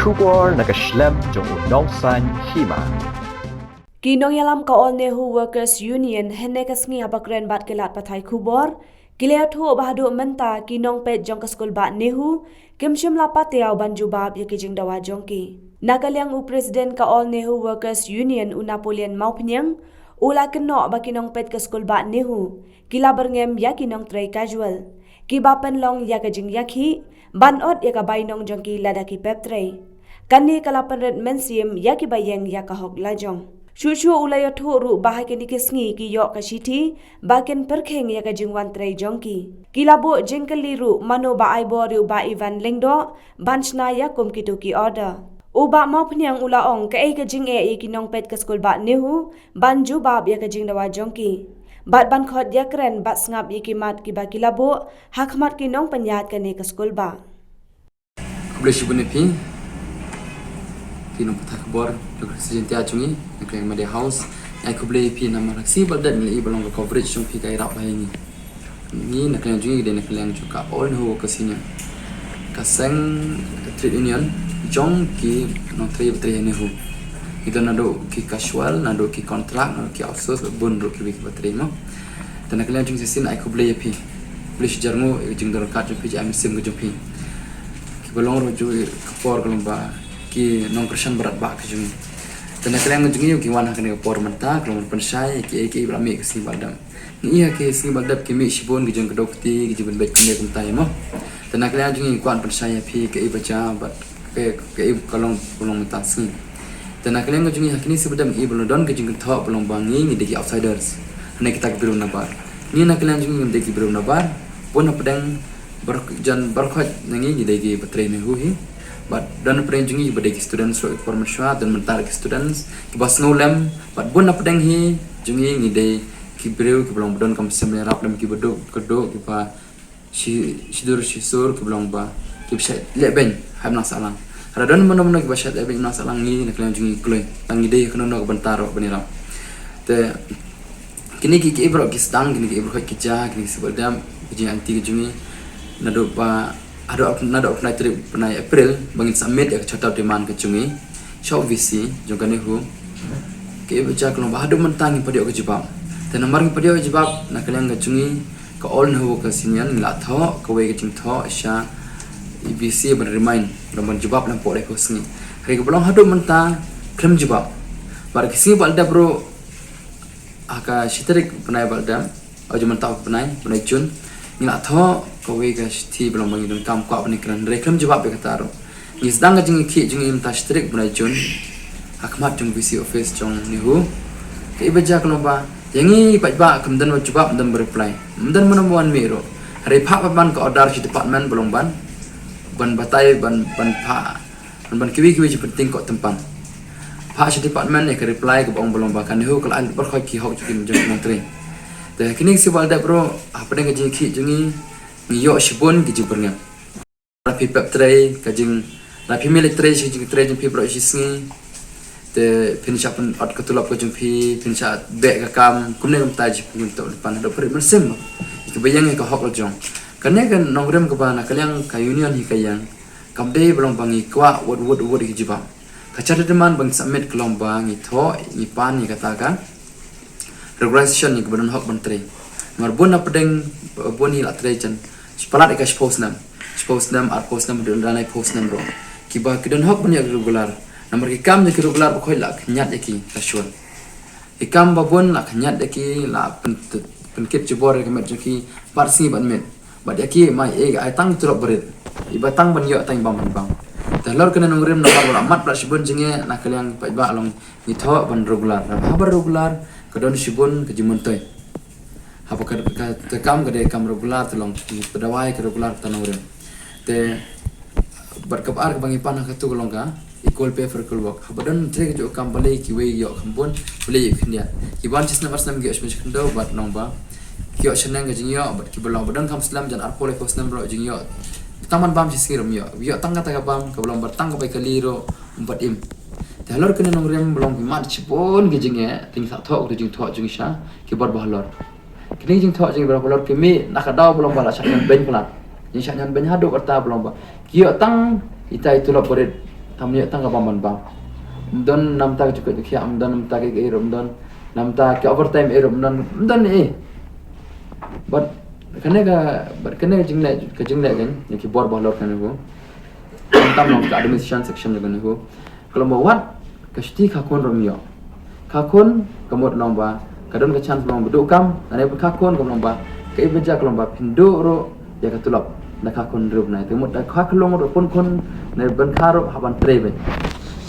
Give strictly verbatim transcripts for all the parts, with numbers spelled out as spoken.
Khubor na ka shlem jong u nongsaiñ hima. Ki nongïalam ka All Nehu Workers Union hynne ka sngi haba kren bad ki lad pathai khubor, ki la ïathuh ba haduh mynta ki nongpeit jong ka skulbah Nehu kim shym la patiaw ban jubab ïa ki jingdawa jong ki. Na ka liang u president ka All Nehu Workers Union u Napoleon Mawphniang u la kynnoh ba ki nongpeit ka skulbah Nehu ki la byrngem ïa ki nongtrei casual, kiba pynlong ïa ka jingïakhih ban ot ïa ka bainong jong ki lada ki pep trei. Kane ka la pynrit mynsiem ïa kiba ïeng ïa ka hok lajong. Shuh shuh u la ïathuh ruh ba ha kine ki sngi ki ïoh ka shithi ba kin pyrkhing ïa ka jingwan trei jong ki. Ki la buh jingkylli ruh mano ba ai bor ïa u Bah Ivan Lyngdoh ban shna ïa kum kito ki order. U Bah Mawphniang u la ong kaei ka jingeh ïa ki nongpeit ka skulbah Nehu ban jubab ïa ka jingdawa jong ki bad ban khot ïakren bad sngap ïa ki mat kiba ki la buh ha khmat ki nongpynïaid kane ka skulbah. Khublei shibun ïa phi, phi nongpathai khubor jong ka station Jaiñtia jong ngi, na ka liang Media House. Ngi ai khublei ïa phi namar ha ka sngi ba la dep ngi la i ba long ka coverage jong phi ka ïarap bha ïa ngi. Ngi na ka liang jong ngi dei na ka liang jong ka All Nehu Workers Union, ka seng trade union jong ki nongtrei ba trei ha Nehu. Ngi don naduh ki casual, naduh ki contract, naduh ki outsource, bun ruh kiwei kiba trei mo. Te na ka liang jong ngi shisien ai khublei ïa phi. Khublei shi hajar nguh ïa ka jingdon ryngkat jong phi, jingim mynsiem ka jong phi. Kiba long ruh jong ka por ka long ba ki nongkyrshan baroh ba ka jong ngi. Te na ka liang jong ngi ki wan ha kane ka por mynta ka long ban pynshai ïa kiei kiei ba la mih ka sngi ba la dep. Ngi ïa ka sngi ba la dep ki mih shibun ki jingkdew kti, ki jingpynbeit kumne kumtai mo. Te na ka liang jong ngi kwah pynshai ïa phi kaei ba jia bad kaei, kaei ka long, ka long mynta sngi. Te na ka liang jong ngi ha kine sngi ba la dep ngi i ba la don ka jingkynthoh ba long ba ngi ngi dei ki outsiders. Hane kita ki briew nabar. Ngi na ka liang jong ngi ngi dei ki briew nabar. Bun hapdeng bar-, jan baroh khoit na ngi ngi dei kiba trei Nehu hi. Bad don hapdeng jong ngi kiba dei ki students ruh ki por mynshuwa, don mynta ki students kiba sngew lem. Bad bun hapdeng hi jong ngi ngi dei ki briew kiba long ba don kam sem ïarap lem, kiba duh ka duh, kiba shi, shidur shisur kiba long ba kiba shait lehbeiñ ha imlang sahlang. Haba don mano mano kiba shait lehbeiñ imlang sahlang ngi na ka liang jong ngi kloi. Tang ngi dei ha kano kano ka bynta ruh ban ïarap. Te kine ki, ki baroh ki sdang, kine ki baroh ki jia, kine ki sibol dam, ki jingangti ki jong ngi. Naduh ba, naduh, naduh ba tarik bnai April ba ngin submit ïa ka chata demand ka jong ngi sha u V C jong ka Nehu. Kaei ba jia ka long ba haduh mynta ngim pat ïoh ka jubab. Te namar ngim pat ïoh ka jubab na ka liang ka jong ngi ka All Nehu Workers Union ngi la thoh kawei ka jingthoh sha i V C ban remind, ban jubab lem hapoh laiphew sngi. Hynrei kaba long haduh mynta khlem jubab. Bad ka sngi ba la dep ruh ha ka shi tarik bnai ba la dep, o, jong mynta u bnai, bnai June, ngi la thoh kawei ka shithi ba long ba ngi donkam kwah ban ïakren, hynrei khlem jubab ïa kata ruh. Ngi sdang ka jingïakhih jong ngi mynta shi tarik bnai June ha khmat jong V C office jong Nehu. Kaei ba jia ka long ba ïa ngi paidbah kam don ba jubab, kam don ba reply, kam don mano mano wan mih ruh. Hynrei phah pat ban ka order shi department ba long ban, ban batai, ban, ban phah ban, ban kiwei kiwei jingpynting koh tympan. Phah shi department ïa ka reply kaba ong ba long ba ka Nehu ka la ai baroh khoit ki hok jong ki, jong ki nongtrei. Te kine ki sngi ba la dep ruh hapdeng ka jingïakhih jong ngi ngi ïoh shibun ki jingbyrngem. Lada phi pep trei ka jing, lada phi mih leit trei shi jingtrei jong phi baroh shi sngi. Te phin shah pynot ka tulop ka jong phi, phin shah beh ka kam, kumne kumta jingpyntok tympan haduh pynrit mynsiem ïa kiba ïeng ïa ka hok lajong. Kane ka nongrim kaba na ka liang ka union hi ka ïeng kam dei ba long ba ngi kwah wut wut wut ïa ki jubab. Ka chata demand ba ngi submit ka long ba ngi thoh, ngi pan ïa kata ka regularization ïa kiba don hok ban trei. Namar bun na pdeng, bun hi la trei jan shi palat ïa ka shiphew snem, shiphew snem, arphew snem, haduh laiphew snem ruh. Kiba ki don hok ban ïoh regular. Namar ki kam jong ki regular ba khoit la khñiat ïa ki ka shon. Ki kam ba bun la khñiat ïa ki, la pyn-, pynkit jubor ïa ka met jong ki bad sngi bad miet. Bad ïa ki ma ïa ki ai tang tulop barit. Iba tang ban ïoh tang bam ban bam. Te halor kane nongrim namar ba la mat bad shibun jingeh na ka liang paidbah long ngi thoh ban regular. Haba regular ka don shibun ka jingmyntoi. Haba ka, ka, ka kam ka dei kam regular te long ngi pyndawa ïa ka regular ka nongrim. Te bad kaba ar kaba ngi pan ha katu ka long ka equal pay for equal work. Haba don trei kajuh ka kam balei kiwei ïoh kham bun, balei ïoh khyndiat. Kiba wan shi snem ar snem ki ïoh shibun shi khyndew bad long ba ki ïoh shaneng ka jingïoh bad kiba long ba don kham slem jan arphew laiphew snem ruh jingïoh tang ban bam shi sngi ruh ym ïoh. Ïoh tang kata ka bam kaba long ba tang ka bai kali ruh ym pat im. Te halor kane nongrim ba long ba mat shibun ki jingeh, te ngi sa thoh ka jingthoh jong ngi sha ki bor ba halor. Kine ki jingthoh jong ngi ba halor ki mih na ka daw ba long ba la shah ñion beiñ palat. Jingshah ñion beiñ haduh katta ba long ba ki ïoh tang ita i tulop barit. Tam ïa tang ka bam ban bam. Ym don namta ka jukut jukhiah, ym don namta ka ïa ruh, ym don namta ka overtime ïa ruh, ym don, ym don eh. But kane ka, but kane ka jingleh, ka jingleh kan, ïa ki bor ba halor kane hu. Tam long ka administration section jong kane hu. Ka long ba wat ka shuti ka khun rum ïoh. Ka khun ka mut long ba ka don ka chance long ba duh kam, ne ka khun ka long ba ka ibaja ka long ba phin duh ruh ïa ka tulop da ka khun ruh nai. Te mut da ka khun long ruh pun khun ne ban ka ruh ha ban trei ba.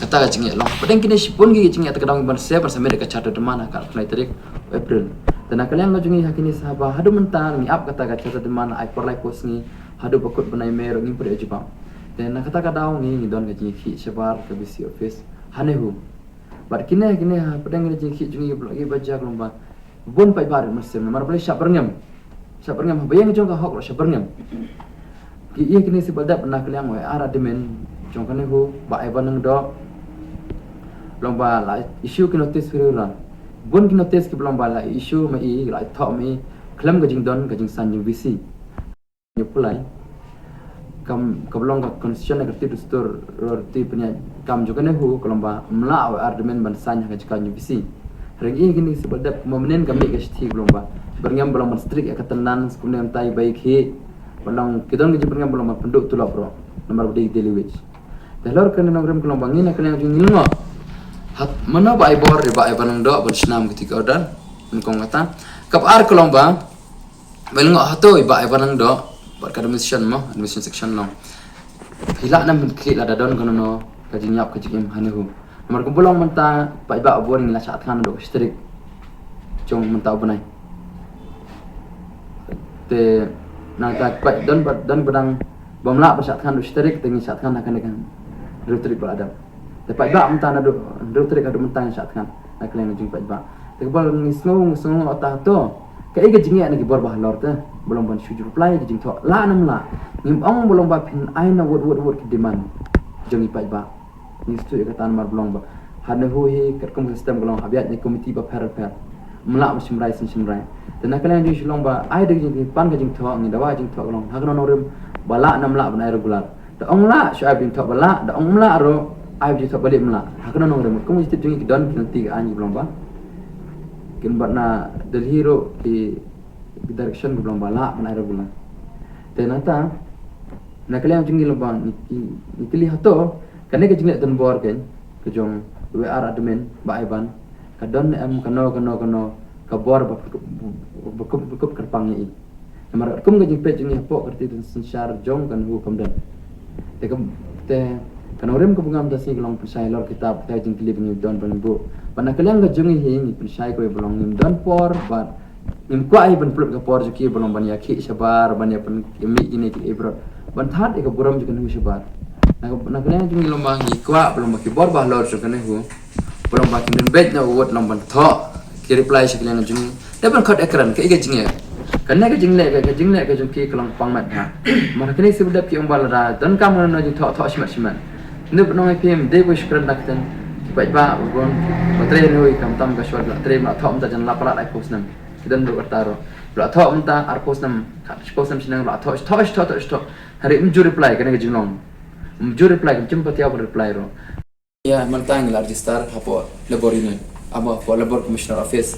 Kata ka jingeh long. Ba dang kine shibun ki jingeh ta ka dang ban se ban se me da ka charter demand ha ka khlai tarik April. Te na ka liang ka jong ngi ha kine sa ba haduh mynta ngi ap kata ka charter demand ai por lai pos ngi haduh ba kut bnai me ruh ngim pyrshah jubab. Te na kata ka daw ngi ngi don ka jingkhih shabar ka B C office ha NEHU. Bad kine, kine ha pdeng kine jingkhih jong ngi ba, ba jia ka long ba bun paidbah rit mynsiem namar balei shah byrngem. Shah byrngem haba ïeng jong ka hok ruh shah byrngem. Ki ïa kine sibal dep na ka liang u ar admin jong kane hu Bah Ivan Nangdoh. Long ba la issue ki notice regular. Bun ki notice ki ba long ba la issue ma i, la thoh ma i khlem ka jingdon ka jingsan jong VC. Ngi pulai kam ka ba long ka constitution, ka riti dustur, riti pynïaid kam jong kane hu ka long ba ym lah u ar admin ban sign ha ka jaka jong VC. Hynrei ïa kine sibal dep kumba mynnin ka mih ka shithi ka long ba byrngem ba long ban strict ïa ka tyndan skum ne ym tai bai khih. Ba long ki don ka jingbyrngem ba long ban pynduh tulop ruh namar ba dei daily wage. Te halor kane nongrim ka long ba ngi na ka liang jong ngi lyngngoh. Hat mano ba ai bor ïa Bah Ivan Nangdoh ban shnam kiti ki order. Nyngkong kata. Kaba ar ka long ba Ba lyngngoh hato i Bah Ivan Nangdoh bad ka administration mo, administration section long. Phi lah nam phin khlieh lada don kano kano ka jingïap ka jingim ha NEHU. Namar kumba long mynta paidbah bun ngi la shah thngan naduh ka shi tarik jong mynta u bnai. Te nangta pat don ba, don ba dang bym lah ba shah thngan naduh shi tarik te ngi shah thngan ha kane ka hynriew tarik ba la dep. Te paidbah mynta naduh hynriew tarik haduh mynta ngi shah thngan na ka liang ka jingpaidbah. Te kaba ngi sngew, ngi sngew ota to. Kaei ka jingeh na ki bor ba halor te ba long ban shu ju reply ïa ki jingthoh lah ne ym lah. Ngim ong ba long ba phin ai na wut wut wut ki demand jong ki paidbah. Ngi shu ïa kata namar ba long ba ha NEHU hi katkum ka system ka long hap ïaid na ki komiti bapher bapher. Ym lah ba shim rai shen shim rai. Te na ka liang jong ngi shu long ba ai da ka jingpan ka jingthoh, ngi dawa ka jingthoh ka long ha kano nongrim ba lah ne ym lah ban ai regular. Da ong lah shu ai ba jingthoh ba lah, da ong ym lah ruh ai ba jingthoh ba leh ym lah. Ha kano nongrim kum ki tip jong ngi ki don ki nangta ki aiñ ki ba long ba kin bat na Delhi ruh ki, ki direction ki ba long ba lah ban ai regular. Te nangta na ka liang jong ngi long ba ngi, ngi, ngi kylli hato kane ka jingleh donbor kein ka jong u ar admin Bah Ivan ka don ne em kano kano kano ka bor ba, ba, ba, ba, ba kyrpang ïa i. Namar kum ka jingpeit jong ngi hapoh ka riti synshar jong ka NEHU kam don. Te ka, te ka nongrim kaba ngam da sngi ka long pynshai halor kita, kita jingkylli ba ngi don ban buh. Bad na ka liang ka jong ngi hi ngi pynshai kawei ba long ngim don por bad ngim kwah hi ban pynlut ka por jong ki ba long ban ïa khih shabar, ban ïa pynmih kine ki ebrot ban thad ïa ka burom jong ka NEHU shabar. Na ka, na ka liang jong ngi long ba ngi kwah ba long ba ki bor ba halor jong ka NEHU ba long ba kin beit na u wut long ban thoh ki reply sha ka liang jong ngi. Dei ban khot ïa kren kaei ka jingeh. Kane ka jingleh, ka, ka jingleh ka jong ki ka long pang met ha. Mar kane sibdep ki ong ba lada don kam kano kano jingthoh, thoh shimet shimet. Ndu ba nong ai phim dei ba shu kren da ka ten ki paidbah ba bun ba trei NEHU i kam tam ka shwa la trei ma thoh mynta jan la palat ai post nam. Ki don ruh kata ruh. La thoh mynta ar post nam, khat post nam shnang la thoh, thoh, thoh, thoh, thoh. Hari ym ju reply kane ka jinglong. Ym ju reply, kim pat ïa ban reply ruh. Ïa mynta ngi la register hapoh Labour Union, aba hapoh Labour Commissioner Office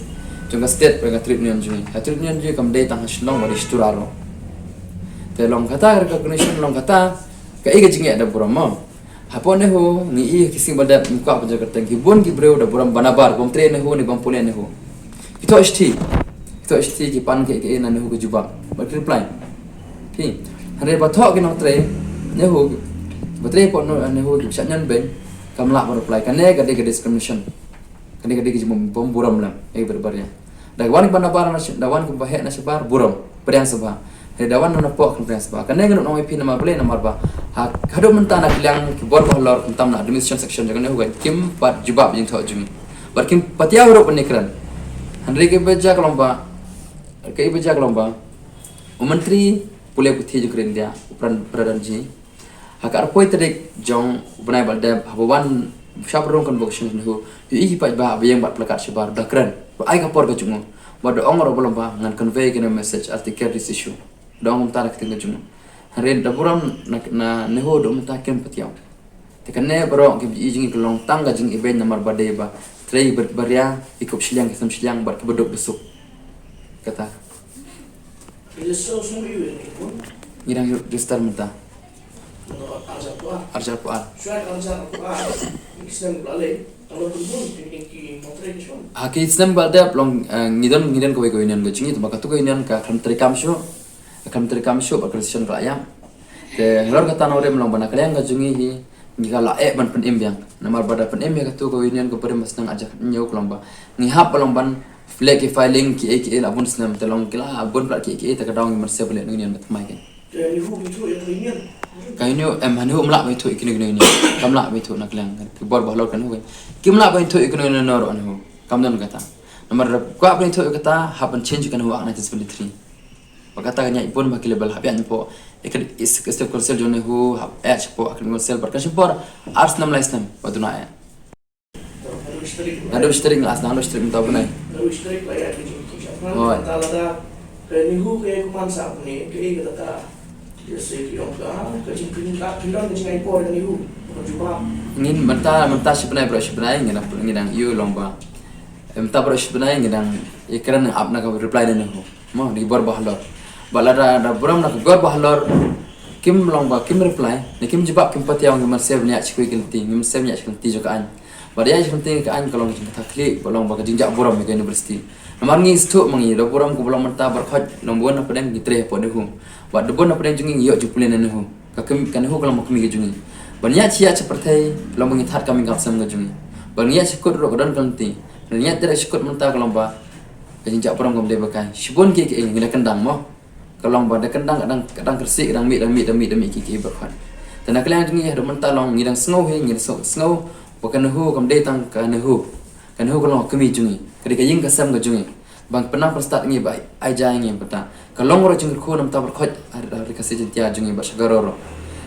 jong ka state, ka trade union jong ngi. Ka trade union jong ngi kam dei tang ha Shillong, ba dei Shillong ruh. Te long kata ka recognition, long kata kaei ka jingeh da burom mo. Hapoh NEHU ngi i ki sing ba dep, ngi kwah pynjah kyrteng, ki bun ki briew da burom ba nabar bym trei NEHU ne bym pule NEHU. Ki thoh shithi, ki thoh shithi, ki pan kaei kaei na NEHU ka jubab bad ki reply. Phi, hynrei ba thoh ki nongtrei NEHU, ba trei hapoh NEHU ki shah ñion beiñ, kam lah ban reply. Kane ka dei ka discrimination. Kane ka dei ka jingbym burom lem ïa ki briew barim. Da wan ki ba nabar na shi-, da wan ki ba heh na shabar burom, pdiang sngewbha. Hynrei da wan na pok, pdiang sngewbha. Kane ngan ong ïa phi namar balei, namar ba ha, haduh mynta na ka liang ki bor ba halor, khamtam na administration section jong ka NEHU, kim pat jubab ïa ki jingthoh jong ngi. Bad kim pat ïa ruh ban ïakren. Hynrei kaei ba jia ka long ba, kaei ba jia ka long ba u Myntri Pule Puthi jong ka ri India, u Pran-, Pradhan ji, ha ka arphew tarik jong u bnai ba la dep, haba wan sha phareng convocation NEHU, u ïohi ki paidbah ba ïeng bad placard shabar, da kren, ba ai ka por ka jong u, ba da ong ruh ba long ba ngan convey kane ka message, article this issue. Da ong mynta da ka ktien ka jong u. Hynrei da burom na, na NEHU da mynta kim pat ïa. Kane baroh ki jingïohi ka long tang ka jingïabeiñ namar ba dei ba trei ba, baria, i kup shiliang ki snem shiliang bad ki baduk basuk. Kata. Ngi dang register mynta. Arja puar. Ha ki snem ba la dep long, eh, ngi don, ngi don kawei ka union ka jong ngi, tangba katu ka union ka khlem treikam shuh. Ka khlem treikam shuh bad ka registration ka la ïap. Te halor kata nongrim long ba na ka liang ka jong ngi hi ngi ka la eh ban pynim biang. Namar ba da pynim ïa katu ka union ka barim ba snem arja khathynñiew ka long ba ngi hap ba long ban leh ki filing kiei kiei la bun snem, te long ki la bun palat kiei kiei, te ka daw ngi mynsiem ban leh union ba thymmai kein. Ka NEHU em, ha NEHU ym lah ban ithuh ïa kino kino union. Kam lah ban ithuh na ka liang ki bor ba halor ka NEHU kein. Kim lah ban ithuh ïa kino kino union ruh ha NEHU. Kam don kata. Namar da kwah ban ithuh ïa kata hap ban change ka NEHU Act nineteen seventy-three. Bad kata kan ïaid bun bha ki level, hap ïaid hapoh Executive Council jong NEHU, hap ïaid hapoh Academic Council bad kan shim por ar snem lai snem ba duna eh. Naduh shi tarik, naduh shi tarik mynta u bnai. Hooid. Ngin mynta, mynta shi bnai baroh shi bnai ngi dang, ngi dang ïoh long ba, mynta baroh shi bnai ngi dang ïakren ap na ka reply na NEHU. Mo, na ki bor ba halor. Bad lada da burom na ki bor ba halor kim long ba kim reply, ne kim jubab, kim pat ïa ong, ngi mynsiem ban ïaid sha ki lynti, ngi mynsiem ban ïaid sha ki lynti jong ka aiñ. Bad ïaid sha ki lynti jong ka aiñ ka long ka jingkhatha khlieh, ba long ba ka jingjah burom ïa ka university. Namar ngi sngewthuh ma ngi, da burom kaba long mynta baroh khoit, long bun na pdeng ngi trei hapoh NEHU. Bad da bun na pdeng jong ngi ngi ïoh jingpule na NEHU. Ka kmie, ka NEHU ka long ka kmie ka jong ngi. Ban ïaid sha, ïaid sha pyrthei long ba ngi thad kam ïing kam sem ka jong ngi. Ban ïaid sha kut ruh ka don ka lynti. Ban ïaid direct sha kut mynta ka long ba ka jingjah burom kam dei ba kai. Shibun kiei kiei ngi da kyndang mo. Ka long ba da kyndang, ka dang, ka dang kyrsiew, ka dang mih, dang mih, dang mih, dang mih kiei kiei baroh khoit. Te na ka liang jong ngi haduh mynta long ngi dang sngew hi, ngi dang sngew, sngew ba ka NEHU kam dei tang ka NEHU. Ka NEHU ka long ka kmie jong ngi. Ka dei ka ïing ka sem ka jong ngi. Ban pynang pynstad ngi ba ai ja ïa ngi mynta. Ka long ruh jingkyrkhu na bynta baroh khoit ha ri Khasi Jaiñtia jong ngi bad sha Garo ruh.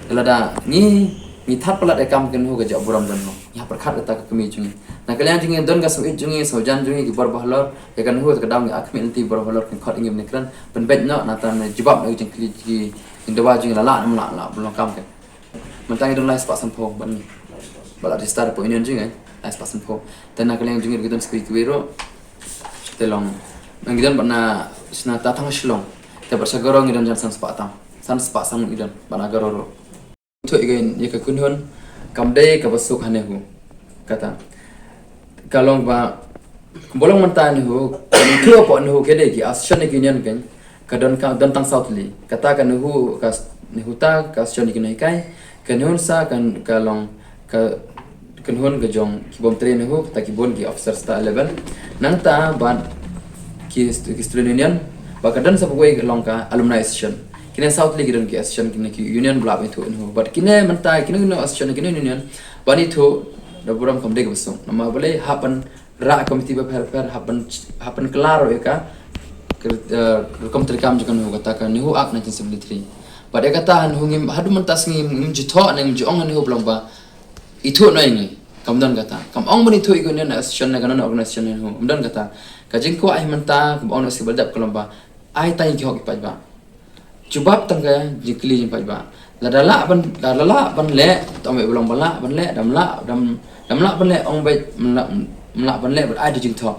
Te lada ngi, ngi thad palat ïa ka kam ka NEHU ka jah burom ka NEHU. Ngi hap pyrkhat kata ka kmie jong ngi. Na ka liang jong ngi don ka sngewbha jong ngi, sngewjan jong ngi ki bor ba halor. Ïa ka NEHU te ka daw ngi ai khmih lynti bor ba halor kin khot ïa ngi ban ïakren. Ban beit noh nangta ban jubab na ki jingkylli ki jingdawa jong ngi la lah ne ym lah, lah ban long kam kein. Mynta ngi don lai spah sanphew bad ngi. Bad la register hapoh union jong ngi, lai spah sanphew. Te na ka liang jong ngi ruh ngi don sa kiwei kiwei ruh. Te long, ngi don bad na, shna ta tang Shillong. Te bad sha Garo ngi don jan san spah tam. San spah san ngut ngi don bad na Garo ruh. Thuh ïa ka, ïa ka kynhun kam dei kaba suk ha NEHU. Kata ka long ba, ba long mynta NEHU, ka NEHU hapoh NEHU ka dei ki association ne ki union kein. Ka don, ka don tang saw tylli. Kata ka NEHU, ka NEHU ta, ka association ne ki nonghikai. Ka NEHUNSA, ka, ka long ka kynhun ka jong ki bym trei NEHU, kata ki bun ki officers ta eleven. Nangta bad ki stu-, ki student union, bad ka don sa kawei ka long ka alumni association. Kine saw tylli ki don ki association, kine ki union ba lah ban ithuh NEHU. Bad kine mynta kine, kine association, kine union ba ithuh, da burom kam dei kaba suk. Namar balei? Hap ban rah committee bapher bapher, hap ban, hap ban kylla ruh ïa ka, ka, eh, rukom treikam jong ka NEHU, kata ka NEHU Act nineteen seventy-three. Bad ïa kata ha NEHU ngim, haduh mynta sngi ngim ju thoh ne ngim ju ong ha NEHU ba long ba ithuh noh ïa ngi. Kam don kata. Kam ong ban ithuh ïa ngi na association ne ka non organisation ne NEHU. Kam don kata. Ka jingkwah hi mynta kaba ong na u C Baldep ka long ba ai tang ïa ki hok ki paidbah. Jubab tang ka jingkylli jong paidbah. Lada lah ban, lada lah ban leh, to ong beit ba long ba lah ban leh, da ym lah, da ym, da ym lah ban leh, ong beit ym lah, ym lah ban leh bad ai da jingthoh.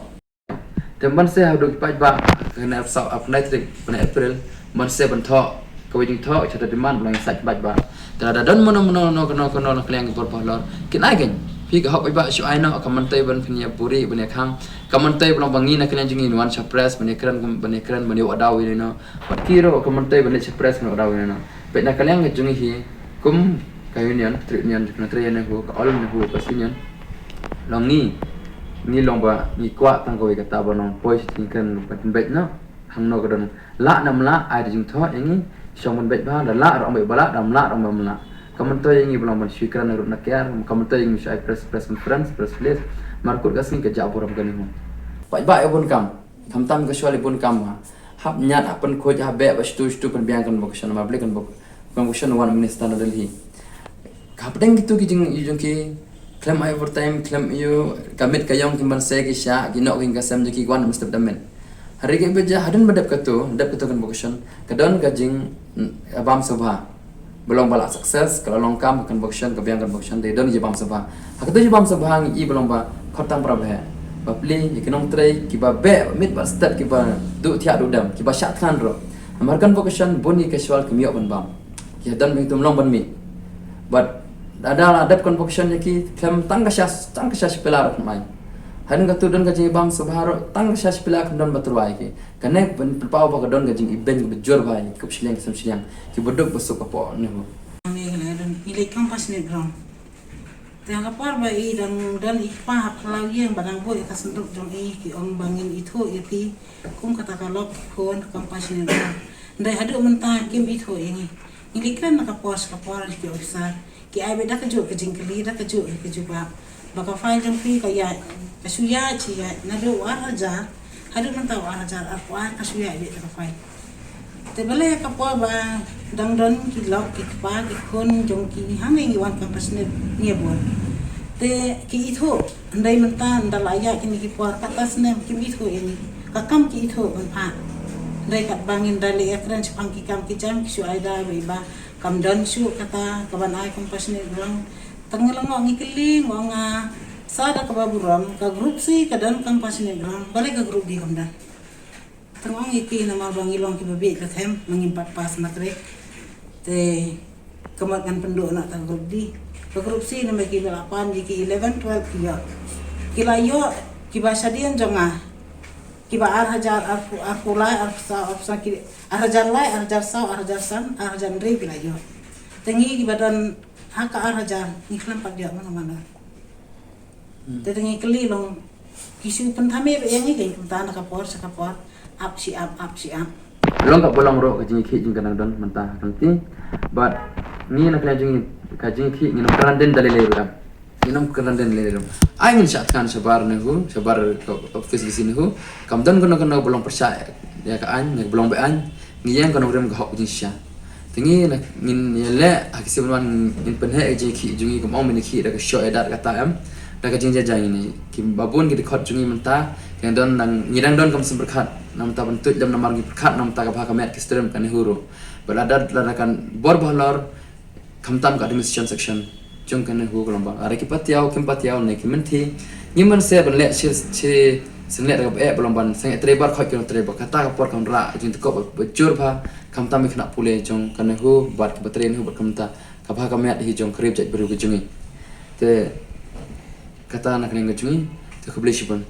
Te mynta haduh ki paidbah, kane ap saw, ap nai tarik, bnai April, mynta ban thoh kawei jingthoh, shata demand ba long ïa sait paidbah. Te lada don mano mano, mano, mano, mano na ka liang ki bor ba halor, kin ai kein. Phi ka hok paidbah shu ai noh, kam myntoi ban phin ïa buhrieh ban ïa khang. Kam myntoi ba long ba ngi na ka liang jong ngi ngin wan sha press ban ïa kren, ban ïa kren, ban ïa wad daw ïa no. Bad ki ruh kam myntoi ban leit sha press ban ïa wad daw ïa no. Peit na ka liang ka jong ngi hi, kum ka union, trade union, ka trade union, ka All NEHU Workers Union. Long ngi, ngi long ba ngi kwah tang kawei kata ba long poi sha jingkren ban pynbeit noh. Hangno ka don, lah ne ym lah, ai da jingthoh ïa ngi. Shong ban beit bha, da lah ruh ong beit ba lah, da ym lah ruh ong ba ym lah. Kam myntoi ïa ngi ba long ban shu kren ruh na kiar, kam myntoi ïa ngi shu ai press, press conference, press release. Mar kut ka sngi ka jah burom ka NEHU. Paidbah ïa bun kam. Khamtam ka shuwa ïa bun kam ha. Hap ñiad, hap pynkhuid, hap beh, ba shtu shtu pynbiang convocation, namar balei convocation, wan minister na Delhi. Hapdeng kito ki jing, jong ki, khlem ai overtime, khlem ïoh, ka miet ka ïong, ki mynsaw, ki shah, ki noh, ki kasem jong ki, wan mynstep da miet. Hynrei ka ba jia, hadien ba dep kato, dep kato convocation, ka don ka jing, mm, bam sabha. Ba long ba la success, ka la long kam convocation, ka biang convocation, te don jibam sabha. Ha kata jibam sabha ngi i ba long ba khot tang para beh. Ba pli, ïa ki nongtrei, kiba beh, mit ba stet, kiba duh thiah duh dem, kiba shah thngan ruh. Namar convocation, bun ki casual, kim ïoh ban bam. Ki don bing tum long ban mih. But, da da la dep convocation ïa ki, khlem tang ka sha, tang ka sha shipila ruh khlem ai. Hadien katu don ka jingbam sabha ruh, tang ka sha shipila khlem don ba tyrwa ïa ki. Kane pynpaw ba ka don ka jingibeiñ kaba jur bha ïa ki kup shiliang ki sem shiliang. Kiba duk ba suk hapoh NEHU. Ngi leit compassionate ground. Te ha ka por ba i dang don i kpa ha phyllaw ïing ba dang buh ïa ka synduk jong i, ki ong ba ngin ithuh ïa phi kum kata ka lok ki khun compassionate ground. Hynrei haduh mynta kim ithuh ïa ngi. Ngi leit kren na ka por sha ka por ki officer. Ki ai beit da kajuh ka jingkylli, da kajuh ka jubab. Ba ka file jong phi ka ïaid, ka shu ïaid, shu ïaid. Naduh u ar hajar haduh mynta u ar hajar arphew ar ka shu ïaid beit da ka file. Te balei ka por ba dang don ki lok ki kpa ki khun jong ki hangne ngi wan compassionate ngi bun. Te ki ithuh, hynrei mynta ynda la ïaid kine ki por kata snem kim ithuh ïa ngi. Ka kam ki ithuh ban phah. Hynrei katba ngin da leit ïakren shaphang ki kam ki jam ki shu ai da ba i ba kam don shuh kata kaban ai compassionate ground. Tang ngi la ngok ngi kylli, ngok nga sa da kaba burom, ka group C ka don compassionate ground, balei ka group D kam don. Tang ong ïa ki namar ba ngi long kiba bieit ka them, ma ngim pat pass matric. Te ka mut ngan pynduh na ka group D. Ka group C namar kiba la pan ïa ki eleven, twelve ki ïoh. Ki la ïoh kiba shadien jong nga. Kiba ar hajar arphew, arphew lai, arphew saw, arphew saw ki, ar hajar lai, ar hajar saw, ar hajar san, ar hajar hynriew ki la ïoh. Te ngi kiba don ha ka ar hajar, ngi khlem pat ïoh mano mano. Hmm. Te, te ngi kylli long, ki shu pynthame ba ïa ngi, ka ngi pynthame na ka por sha ka por, ap shi ap, ap shi ap. Long kaba long ruh ka jingïakhih jingkynang don mynta ha ka lynti. But ngi na ka liang jong ngi ka jingïakhih ngin ym kren dien da lei lei ruh em. Ngin ym kren dien lei lei ruh. Ai ngin shah thngan shabar NEHU, shabar ka office D C NEHU. Kam don kano kano ba long pyrshah ïa ka aiñ, ïa ka ba long be-aiñ. Ngi ïeng ka nongrim ka hok jingshisha. Te ngi na ngin ïaleh ha ki sien ban wan ngin pynheh ka jingïakhih jong ngi, kum ong mynta khih da ka shoh ïadat kata em, da ka jingjia jong ngi. Kiba bun ki dkhot jong ngi mynta ki dang don, nang ngi dang don kum sngewbha pyrkhat na mynta ban tuid lem namar ngi pyrkhat na mynta ka bha ka miat ki stream ka NEHU ruh. Bad lada, lada kan bor ba halor, khamtam ka administration section jong ka NEHU ka long ba are ki patiaw, kim patiaw ne ki mynthi. Ngim ban sngewbha ban leh shi, shi sngewleh da kaba eh ba long ban sngewtrei bar khoit ki nongtrei ba kata ka por kam rah jingtkoh ba, ba jur bha, khamtam ki khynnah pule jong ka NEHU bad kiba trei NEHU bad kumta ka bha ka miat hi jong ka ri bad jaitbynriew ka jong ngi. Te kata na ka liang ka jong ngi, te khublei shibun.